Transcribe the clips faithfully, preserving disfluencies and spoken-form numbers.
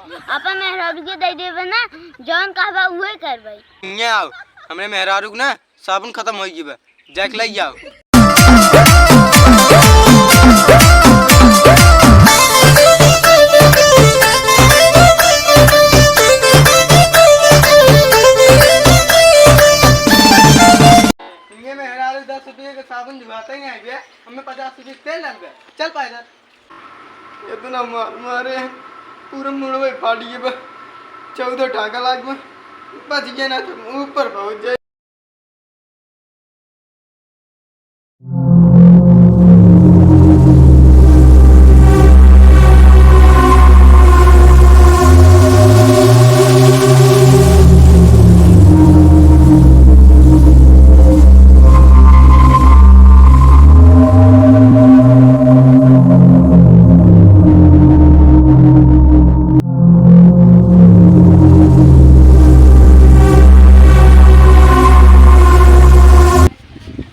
अपन मेहरारू के दइ देबे ना, जौन कहबा उहे करबै। हियाँ आउ, हमरे मेहरारू के ना साबुन खतम होइ गइबा, जाके लइ आउ। इनके मेहरारू दस रुपये के साबुन धुआते ही नहीं बे, हमें पचास रुपये के तेल डाल बे। चल पैदल। इतना मार मारे, पूरा मुड़वे फाड़ गए बा। चौदह टाका लाग में बच गया ना तो ऊपर पहुंच जाए।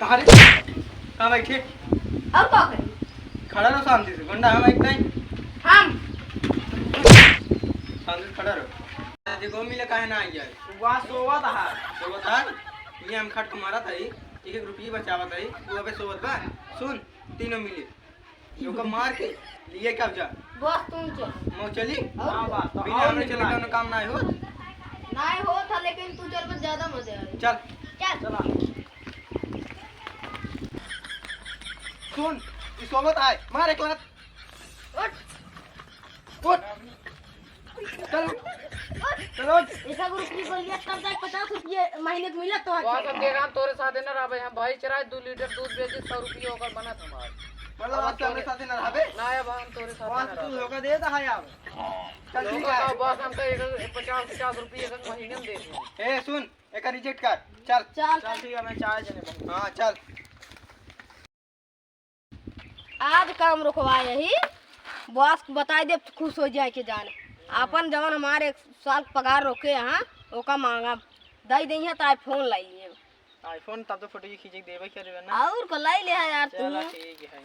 कहाँ रे? कहाँ बैठे? और का करी? खड़ा रहो शांति से, गुंडा हम एक नहीं। हम। शांति से खड़ा रहो। देखो मिले काहे ना आई जाए। वहाँ सोवत है। सोवत है? ये हम खट के मारत है, एक एक रुपये बचावत है, तू अबे सोवत बा। सुन, तीनों मिले। ओका मार के लिए का जा। बस तू चल। मऊ चली? हाँ, बस, तो बिना और हमरे नहीं चले मार। कौनो काम ना हो। ना हो था, लेकिन तू चल पर ज्यादा मजा आए। चल। चल। चला। सुन, ई सोबत आए, मार एक लात। उठ। उठ। चलो। चलो। ऐसा ग्रुप की बोलिए, तब तक पचास रुपये महीने को मिला तो बस, हम देखा, हम तोरे साथे न रहबे, हम भाई चराए दो लीटर दूध बेचे, सौ रुपये ओकर बनत हमार। मतलब, अब आज तोरे तोरे साथे न रहबे? ना, अब हम तोरे साथे बस, न तू रहबे। धोखा दे दे, हाँ यार। चल, ठीक धोखा है। का बस, हम तो एक, पचास, पचास रुपये एक महीने में देते हैं। ए, सुन, एका reject कर, चल। चल। चल, ठीक है, मैं चाय जने बनूँ। हाँ, चल। आज काम रुकवाए ही, बॉस को बताई देब तो खुश हो जाए के जाने। आपन जवन हमारे एक साल पगार रोके यहाँ, ओका मांगा, दई देइहे तो iPhone लाई लेब। iPhone तब तो फोटो खींचे के देबे करे ना। और को लाई ले है यार तू। चला ठीक है।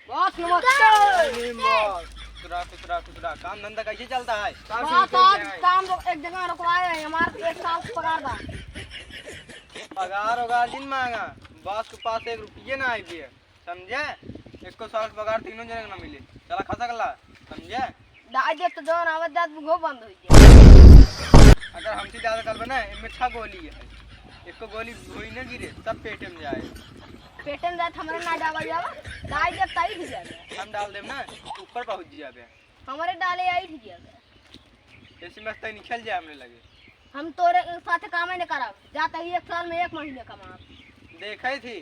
बॉस नमस्ते। अरे बॉस, खुश रहा, खुश रहा, खुश रहा। काम धंधा कैसे चलता है? काम बॉस, ठीक आज है। काम रो-, एक जगह रुकवाए हैं, हमारे एक साल पगार बा। पगार वगार जिन मांगा, बॉस के पास एक रुपये ना आई दिए, समझे? एको साल के पगार तीनों जने के ना मिले। चला खसक ला, समझे? दाई दे तो जौन आवत जात वो बंद हो गया। अगर हमसे ज्यादा करबे ना, इनमें छह गोली है, एको गोली भुई न गिरे, सब पेटे में जाए। पेटे में जाए तो हमारे ना डाला जावा, दाई दे तई भी जाए। हम डाल देम ना, ऊपर पहुंच जाबे। हमारे डाले आई ठीक है। ऐसे मस्त निकल जाए हमरे लगे। हम तोरे साथ काम ही न करब, जाता ही एक साल में एक महीने कमाब। देखे थी,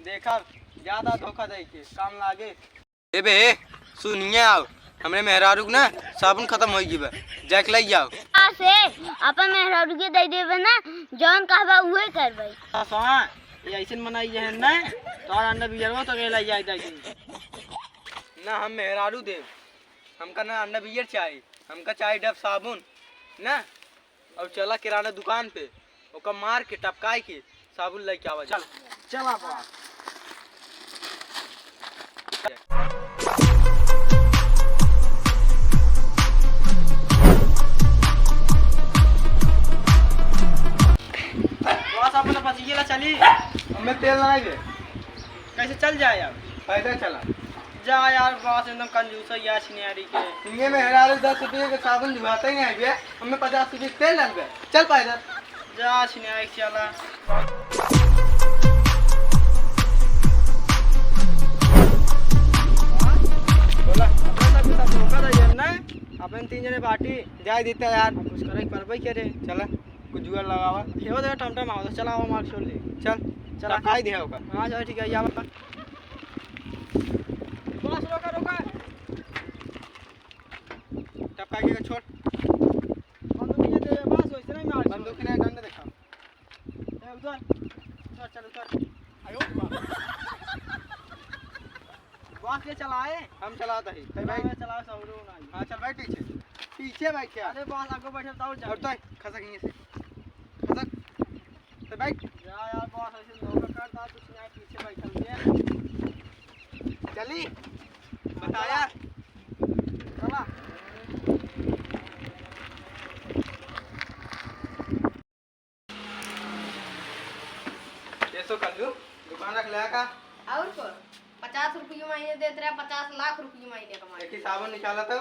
देखब, ज्यादा धोखा दे के काम लागे। ए बे, सुनिए आओ, हमरे मेहरारू के ना साबुन खतम हो गई बा, जाके ले आओ। आ से अपन मेहरारू के दे देबे ना, जौन कहबा उहे करबे। हाँ, ये ऐसे मनाई है ना, तो और अंडा बियरवा तो के लाई जाए दे। ना हम मेहरारू देब, हमका ना अंडा बियर चाही, हमका चाही डब साबुन ना। और चला किराना दुकान पे, ओका मार के टपकाई के साबुन लेके आवा जा। चल, चला बा। बस, अपना पचिए ला चली। हमें तेल ना आइबे। कैसे चल जाए यार? पैदल चला। जा यार, बस एकदम कंजूस है यार, छिनियारी के। इनके मेहरारू दस रुपये के साबुन धुआते ही नहीं आइबे, हमें पचास रुपये के तेल डालबे। चल पैदल। जा छिनियारी के चला। बोला, अपने सब के साथ धोखा दे यार, ना? अपन तीन जने बाटी। जाए देता यार। अब कुछ करे के परबे के रे। चला। कुछ जुगाड़ लगावा। हेवा देखा टमटम आवा, चला आवा मार छोड़ ले। चल, चला। टपकाई दे ओका। हाँ, चल ठीक है, आवा। बस रोका, रोका। टपका के छोड़। बंदूक नहीं दे, बस वैसे नहीं मार। बंदूक नहीं, डंडा देखा। ए, उधर। उधर, चल, उधर। आयो। बस के चलाए। हम चलाता ही। तै ना, बैठ। मैं चलावे सहुरो ना। हाँ, चल बैठ पीछे। पीछे बैठ के। अरे बस आगे बैठे तो और और जल्दी। तै खसक यहीं से। खसक। तै बैठ। या यार बस ऐसे धोखा करता, कुछ नहीं, पीछे बैठल के। चली। बताया। ये देत रहा पचास लाख रुपये महीने कमाई। एक ही साबुन निकाला तो।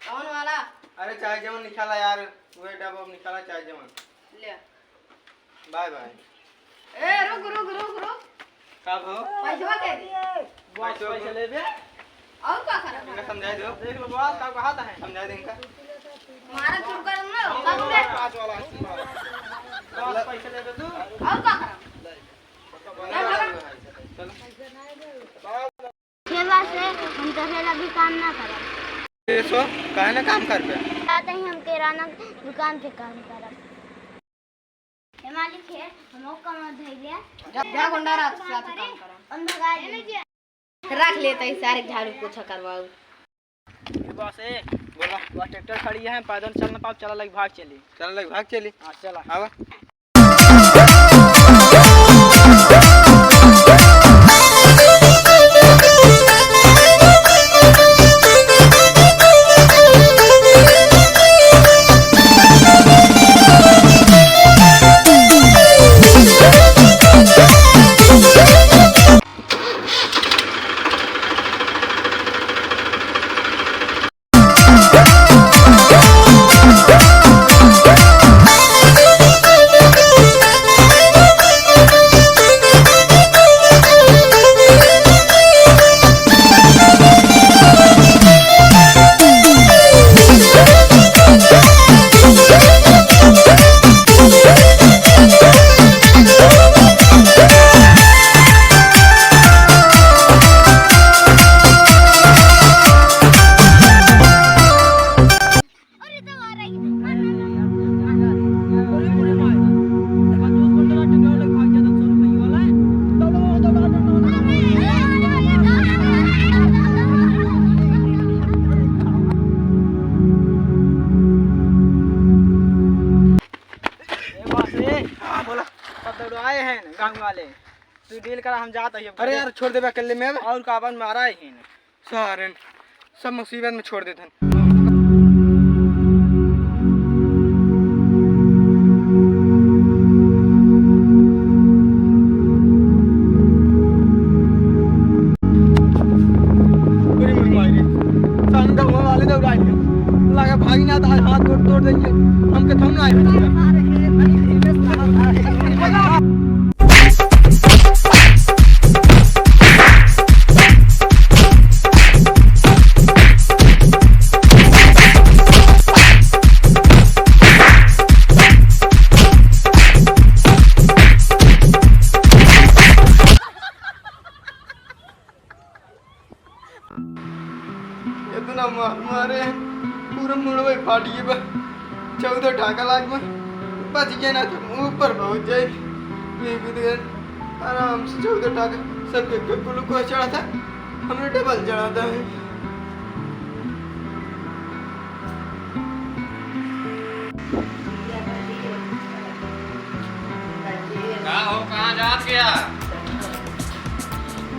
कौन वाला? अरे चाहे जवन निकाला यार, वह डब अब निकाला चाहे जवन। ले। बाय बाय। ए, रुक, रुक, रुक, रुक। का भो? पैसवा के दे? बस पैसवा पैसा को लेबे। और का करब? इनका समझाई दो। देख लो बस, का कहा था है? समझाई दे इनका। मारा चुप कर ना, सब ले। पाँच वाला अस्सी वाला। बस पैसा लेबे तू। और का करब? चलो। छेवा से हम तोहरे लगी काम ना करब। ये सो, काहे ना काम करबे? कहते ही हम किराना दुकान पे काम करब। हे मालिक हे, हमो कमा धइले। जा, जा गुंडा रात के साथ काम करा। हम भगा दे। रख लेते ही सारे झाड़ू पोछा करवाऊ। ये बस ए, बोला। बस ट्रैक्टर खड़ी है, पैदल चल ना पाओ, चला लग भाग चली। चला लग भाग चली। हाँ, चला। आवा। ए बस, ए। हाँ, बोला। सब दौड़ाए हैं गाँव वाले। तू डील करा, हम जात हई अब अरे घरे। यार, छोड़ देबे अकेले में अब। और का, अपन मारा है ही नहीं। सारे सब मुसीबत में छोड़ देते हैं। अरे मोरी माई रे, सन का हुआ वाले दौड़ाई है। लगा भागी ना तो हाथ गोड़ तोड़ देंगे। हमके थम ना आए। इतना मार मारे, पूरा मुड़वे फाट गए बा। चौदह टाका लाग में बच गया ना तो ऊपर पहुंच जाए। ये भी देख, आराम से चौदह टाका सबके ग्लूकोज चढ़ा था, हमने डबल चढ़ा था। का हो, कहाँ जात गया?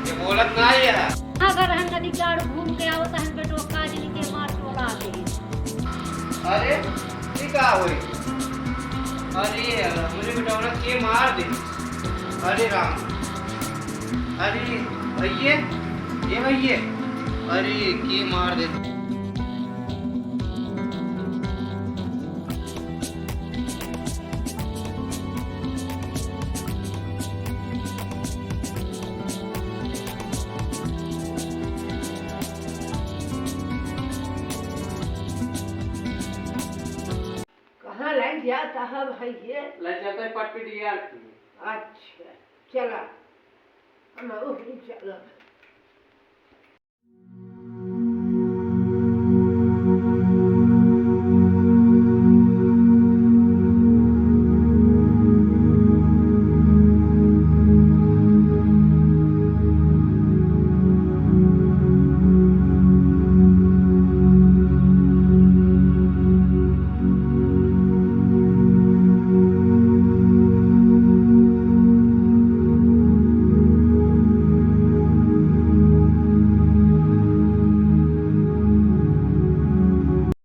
ये बोलत ना है। अगर हम नदी के आड़ घूम के आवत हन, बेटो काजल के मार टोला दे। अरे, ये का होई? अरे, हमरे बेटौना के मार दे। अरे राम। अरे भैये, ए भैये, अरे के मार दे। कहाँ लग जाता है भैये? लग जाता है पटपी डीआर की। अच्छा, चला। हम वही चला।